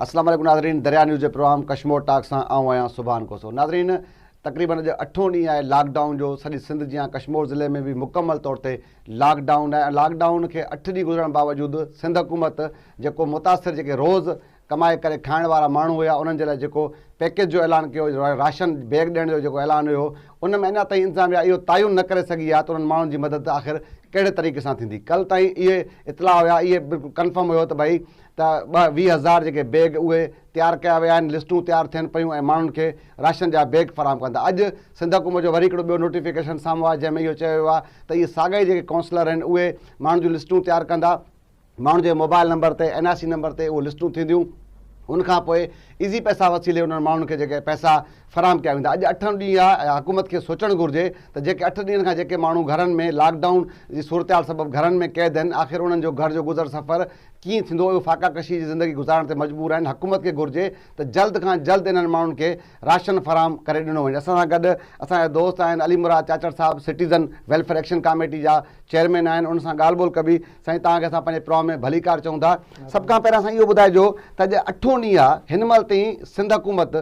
اسلام عليڪم ناظرين دريا نيوز جي پروگرام ڪشمور ٽاڪ سان آئون آهيان سبحان کوسو. ناظرين تقريبن اڄ اٺون ڏينهن آهي لاڪ ڊائون جو، سڄي سنڌ جيان ڪشمور ضلعي ۾ به مڪمل طور تي لاڪ ڊائون آهي ۽ لاڪ ڊائون کي اٺ ڏينهن گذرڻ باوجود سنڌ حڪومت جيڪو متاثر جيڪي روز ڪمائي ڪري کائڻ وارا ماڻهو هيا انهن جي لاء جيڪو پيڪيج جو اعلان ڪيو راشن بيگ ڏيڻ جو جيڪو اعلان هيو ان ۾ اڃا تائين انتظاميا اهو تعين نه ڪري سگهي آهي ته انهن ماڻهن جي مدد آخر ڪهڙي طريقي سان ٿيندي. ڪل تائين اهي اطلاع هيا اهي بلڪل ڪنفرم هيو ته ڀئي ته ٻه 20 هزار جيڪي بيگ اهي تيار ڪيا ويا آهن لسٽون تيار ٿين پيون ۽ ماڻهن کي راشن جا بيگ فراهم ڪندا. اڄ سنڌ حڪومت جو وري هڪڙو ٻيو نوٽيفڪيشن سامهون آيو جنهن ۾ اهو چيو ويو آهي ته اهي ساڳيا ئي جيڪي ڪائونسلر آهن اهي ماڻهن جون لسٽون تيار ڪندا. ماڻهن جي موبائل نمبر تي اين آء سي نمبر تي اهي لسٽون ٿينديون ان کان پوء ايزي پئسا وسيلي انهن ماڻهن کي جيڪي پئسا فراهم ڪيا ويندا. اڄ اٺون ڏينهن آهي ۽ حڪومت کي سوچڻ گهرجي ته جيڪي اٺ ڏينهن کان جيڪي ماڻهو گهرن ۾ لاڪ ڊائون جي صورتحال سبب گهرن ۾ قيد آهن آخر انهن جو گهر جو گذر سفر ڪيئن ٿيندو اهي فاقا ڪشي جي زندگي گذارڻ تي مجبور آهن حڪومت کي گهرجي ته جلد کان جلد انهن ماڻهن کي راشن فراهم ڪري ڏنو وڃي. اسان سان گڏ اسان جا دوست آهن علي مراد چاچڙ صاحب سٽيزن ويلفيئر ايڪشن ڪاميٽي جا چيئرمين آهن انهن سان ڳالهه ٻولهه ڪبي. سائين توهان کي اسان پنهنجي پروگرام ۾ ڀليڪار چئون ٿا. سڀ کان پهريان سائين اهو ٻڌائجو ته اڄ اٺون ڏينهن آهي هن مهل تائين سنڌ حڪومت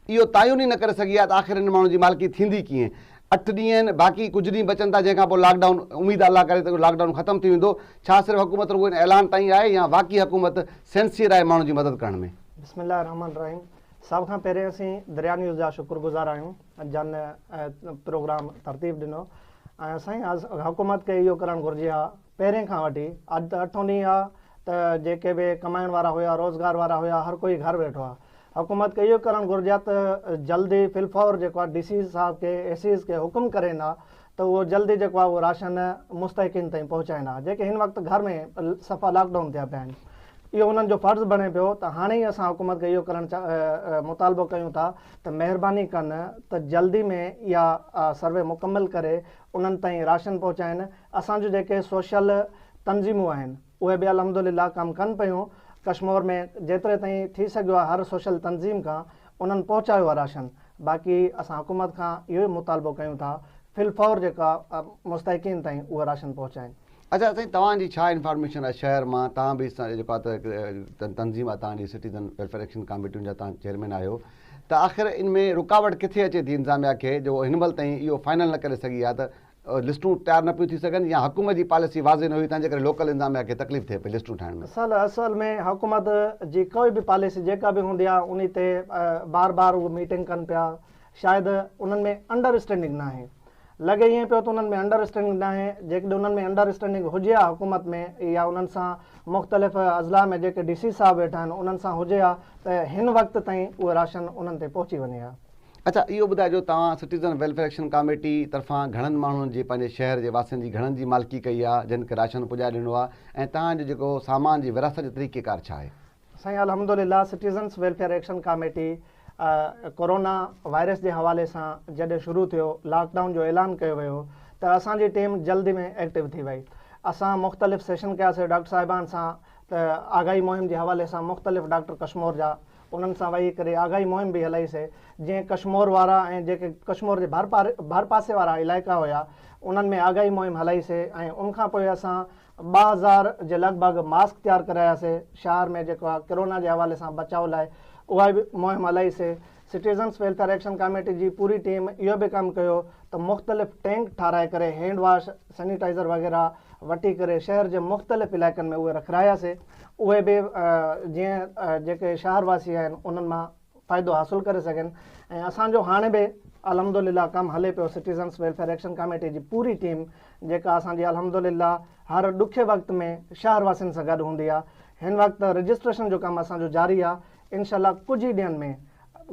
اهو تعين ئي نه ڪري سگهي آهي ته آخر هن ماڻهن جي مالڪي ٿيندي ڪيئن؟ اٺ ڏينهن آهن باقي ڪجهه ڏينهن بچن ٿا جنهن کان پوء لاڪ ڊائون اميد الله ڪري ته لاڪ ڊائون ختم ٿي ويندو. ڇا صرف حڪومت رڳو ان اعلان تائين آهي يا واقعي حڪومت سينسيئر آهي ماڻهن جي مدد ڪرڻ ۾؟ بسم الله الرحمٰن الرحيم سڀ کان پهرين اسين دريا نيوز جا شڪر گذار آهيون جن پروگرام ترتيب ڏنو ۽ سائين حڪومت کي اهو ڪرڻ گهرجي ها پهرين کان وٺي اڄ ته اٺون ڏينهن آ ته جيڪي به ڪمائڻ وارا هيا روزگار وارا هيا هر ڪوئي گهر ويٺو آ حڪومت کي اهو ڪرڻ گهرجي ها ته جلدي في الفور جيڪو آ ڊي سيز صاحب کي اي سيز کي حڪم ڪرين ها ته اهو جلدي جيڪو آ اهو راشن مستحقين تائين پهچائين ها جيڪي هن وقت گهر ۾ صفا لاڪ ڊائون ٿيا پيا آهن اهو انهن جو فرض بڻي پيو ته هاڻي ئي اسان حڪومت کي اهو ڪرڻ مطالبو ڪيون ٿا ته مهرباني ڪن ته جلدي ۾ اها سروي مڪمل ڪري انهن تائين راشن پهچائين اسان جون جيڪي سوشل تنظيمون آهن اهي به الحمدلله ڪم ڪن پيون ڪشمور ۾ جيتري تائين ٿي سگهيو آهي هر سوشل تنظيم کان انهن پهچايو آهي راشن باقي اسان حڪومت کان اهو ئي مطالبو ڪيون ٿا في الفور جيڪا مستحقين تائين اهو راشن پهچائين. اڇا سائين توهان جي ڇا انفارميشن آهي شهر مان توهان به جيڪو آهي ته هڪ تنظيم آهي توهان جي سٽيزن ويلفيئر ايڪشن ڪاميٽي ان جا توهان چيئرمين آهيو ته آخر ان ۾ رڪاوٽ ڪٿي اچي ٿي انتظاميا کي جو هن مهل تائين اهو فائنل نه ڪري سگهي آهي ته لسٽون تيار نه پيون ٿي سگهن يا حڪومت جي پاليسي واضح نه هئي تنهن جي ڪري لوڪل انتظاميا کي تڪليف ٿئي پئي لسٽون ٺاهڻ ۾. اصل اصل ۾ حڪومت جي ڪوئي به پاليسي جيڪا به هوندي آهي انهي تي بار بار اهي ميٽنگ ڪن پيا شايد انهن ۾ انڊر اسٽينڊنگ ناهي لڳي ائين پيو ته انهن ۾ انڊر اسٽينڊنگ ناهي، جيڪڏهن انهن ۾ انڊر اسٽينڊنگ هجي ها حڪومت ۾ يا انهن سان مختلف اضلاع ۾ جيڪي ڊي سي صاحب ويٺا آهن انهن سان هجي ها ته هن وقت تائين اهو راشن انهن تائين پهچي وڃي ها. اڇا اهو ٻڌائجو توهان سٽيزن ويلفيئر ايڪشن ڪاميٽي طرفان گهڻن ماڻهن جي پنهنجي شهر جي واسين جي گهڻن جي مالڪي ڪئي آهي جن کي راشن پڄائي ڏنو آهي ۽ توهان جو جيڪو سامان جي ورهاست جو طريقيڪار ڇا آهي؟ سائين الحمدلله citizens welfare action committee corona virus جي حوالي سان جڏهن شروع ٿيو لاڪ ڊائون جو اعلان ڪيو ويو ته اسان جي ٽيم جلدي ۾ ايڪٽو ٿي وئي اسان مختلف سيشن ڪياسي ڊاڪٽر صاحبان سان ته آگاهي مهم جي حوالي سان مختلف ڊاڪٽر ڪشمور جا انهن سان ويهي ڪري آگاهي مهم به هلائي سي جيئن ڪشمور وارا ۽ جيڪي ڪشمور جي ڀر پاسي وارا علائقا هيا انهن ۾ آگاهي مهم هلائي سي ۽ ان کان پوء اسان 2000 جي لڳ ڀڳ ماسڪ تيار ڪراياسي، شهر ۾ جيڪو آ ڪرونا جي حوالي سان بچاء لاء اها به مهم هلائي سي، سٽيزنس ويلفيئر ايڪشن ڪاميٽي جي پوري ٽيم اهو به ڪم ڪيو ته مختلف ٽينڪ ٺاهرائي ڪري هينڊ واش، سينيٽائيزر وغيره وٺي ڪري شهر جي مختلف علائقن ۾ اهي رکراياسي اهي به جيئن جيڪي شهر واسي آهن انهن مان فائدو حاصل ڪري سگهن ۽ اسان جو هاڻي به الحمدلله ڪم هلي پيو سٽيزنس ويلفيئر ايڪشن ڪاميٽي جي پوري ٽيم جيڪا اسان جي الحمدلله هر ڏکي وقت ۾ شهر واسين سان گڏ هوندي آهي هن وقت رجسٽريشن جو ڪم اسان جو جاري آهي انشاء الله ڪجهه ئي ڏينهن ۾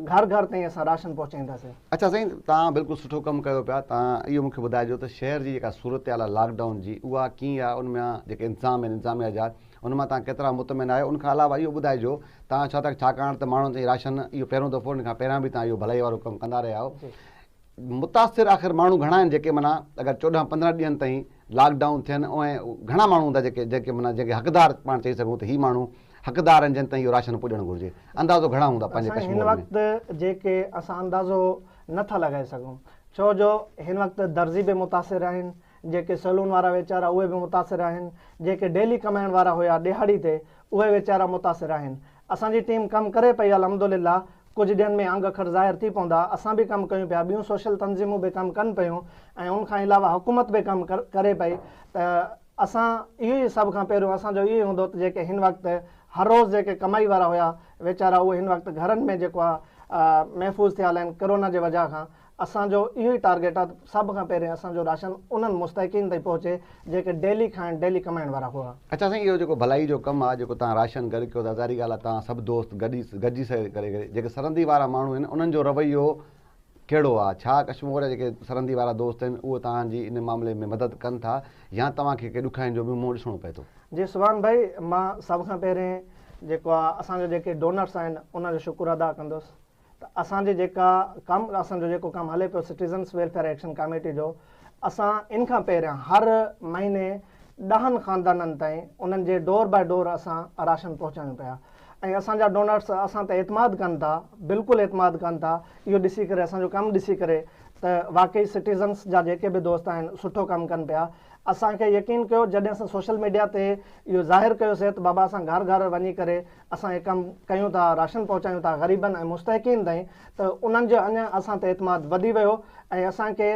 گهر گهر تائين اسان راشن پهچائينداسين. اڇا سائين توهان بلڪل سٺو ڪم ڪيو پيا توهان اهو مونکي ٻڌائجو ته شهر جي جيڪا صورتحال آهي لاڪ ڊائون جي اها ڪيئن آهي ان مان جيڪي انتظام آهن انتظاميا جا ان مان توهان ڪيترا مطمئن آهيو؟ ان کان علاوه اهو ٻڌائجو توهان ڇا ٿا ڇاڪاڻ ته ماڻهن تائين راشن اهو پهريون دفعو ان کان پهريان به توهان اهو ڀلائي وارو ڪم ڪندا رهيا آهيو متاثر آخر ماڻهو گهڻا آهن جيڪي معنيٰ اگر 14 15 ڏينهن تائين لاڪ ڊائون ٿين ۽ گهڻا ماڻهو هوندا جيڪي جيڪي معنيٰ جيڪي حقدار پاڻ چئي سگهون ته هي ماڻهو حقدار آهن جن تائين اهو راشن پڄڻ گهرجي اندازو گهڻا هوندا پنهنجي سائين هن ڪشمور ۾ وقت جيڪي اسان اندازو نه ٿا لڳائي سگهون ڇو جو هن وقت درزي به متاثر آهن جيڪي سيلون وارا ويچارا اهي به متاثر آهن، جيڪي ڊيلي ڪمائڻ وارا هيا ڏهاڙي تي اهي ويچارا متاثر آهن. اسان جي ٽيم ڪم ڪري پئي الحمدلله ڪجهه ڏينهن ۾ انگ اکر ظاهر ٿي پوندا اسان به ڪم ڪيون پيا ٻيون سوشل تنظيمون به ڪم ڪن پيون ۽ ان کان علاوه حڪومت به ڪم ڪري پئي ته اسان اهو ئي سڀ کان پهريون اسان جو اهو ئي هوندو ته جيڪي هن وقت هر روز جيڪي ڪمائي وارا هيا ويچارا اهي هن وقت گهرن ۾ جيڪو آ محفوظ ٿيل آهن ڪرونا جي وجهه کان اسان جو اهو ئي ٽارگيٽ آ ته سڀ کان پهرين اسان جو راشن انهن مستحقين تائين پهچي جيڪي ڊيلي کائڻ ڊيلي ڪمائڻ وارا هئا. اڇا سائين اهو جيڪو ڀلائي جو ڪم آ جيڪو توهان راشن گڏ ڪيو ٿا ظاهري ڳالهه آ توهان سڀ دوست گڏي گڏجي ڪري جيڪي سرندي وارا ماڻهو آهن انهن جو رويو ڪهڙو آ ڇا ڪشمور جا جيڪي سرندي وارا دوست آهن اهي توهان جي ان معاملي ۾ مدد ڪن ٿا يا توهان کي ڪي ڏکائين جو به منهن ڏسڻو پئي ٿو. جي سبحان ڀائي مان سڀ کان پهرين جيڪو آ اسان جو جيڪي ڊونرس آهن انهن جو شڪر ادا ڪندس ته اسان جي جيڪا ڪم اسان جو جيڪو ڪم هلي پيو سٽيزنس ويلفيئر ايڪشن ڪاميٽي جو اسان ان کان پهريان هر مهيني ڏهن خاندانن تائين انهن جي ڊور باء ڊور اسان راشن پهچايون پيا ۽ اسان جا ڊونرس اسان تي اعتماد ڪن ٿا بلڪل اعتماد ڪن ٿا اهو ڏسي ڪري اسان جو ڪم ڏسي ڪري ته واقعي سٽيزنس جا جيڪي به دوست آهن سٺو ڪم ڪن پيا اسان کي يقين ڪيو جڏهن اسان سوشل ميڊيا تي اهو ظاهر ڪيوسي ته بابا اسان گهر گهر وڃي ڪري اسان هي ڪم ڪيون ٿا راشن پهچايون ٿا غريبن ۽ مستحقين تائين ته انهن جو اڃا اسان تي اعتماد وڌي ويو ۽ اسان کي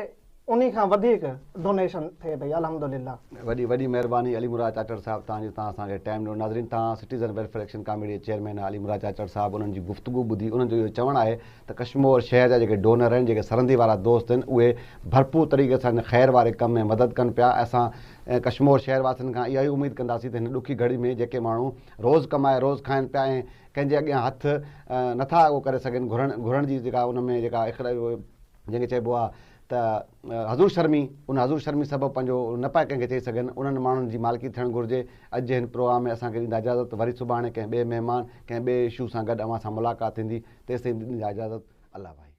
انهي کان وڌيڪ ڊونيشن ٿئي پئي الحمدلله. وڏي وڏي مهرباني علي مراد چاچڙ صاحب توهان جي توهان اسان کي ٽائيم ڏنو ناظرين توهان سٽيزن ويلفيئر ايڪشن ڪاميٽي جي چيئرمين علي مراد چاچڙ صاحب انهن جي گفتگو ٻڌي انهن جو اهو چوڻ آهي ته ڪشمور شهر جا جيڪي ڊونر آهن جيڪي سرندي وارا دوست آهن اهي ڀرپور طريقي سان هن خير واري ڪم ۾ مدد ڪن پيا اسان ڪشمور شهر واسين کان اها ئي اميد ڪنداسين ته هن ڏکي گهڙي ۾ جيڪي ماڻهو روز ڪمائي روز کائن پيا ۽ ڪنهن جي اڳيان هٿ نٿا اهو ڪري سگهن گهرڻ گهرڻ جي جيڪا ان ۾ جيڪا جنهن کي چئبو آهي ته حضور شرمي ان حضور شرمي سبب پنهنجو نه پيا ڪنهن کي چئي سگهن انهن ماڻهن جي مالڪي ٿيڻ گهرجي اڄ جي هن پروگرام ۾ اسان کي ڏيندا اجازت وري سڀاڻي ڪنهن ٻئي مهمان ڪنهن ٻئي اشو سان گڏ اوهان سان ملاقات ٿيندي تيستائين ڏيندا اجازت الله ڀائي.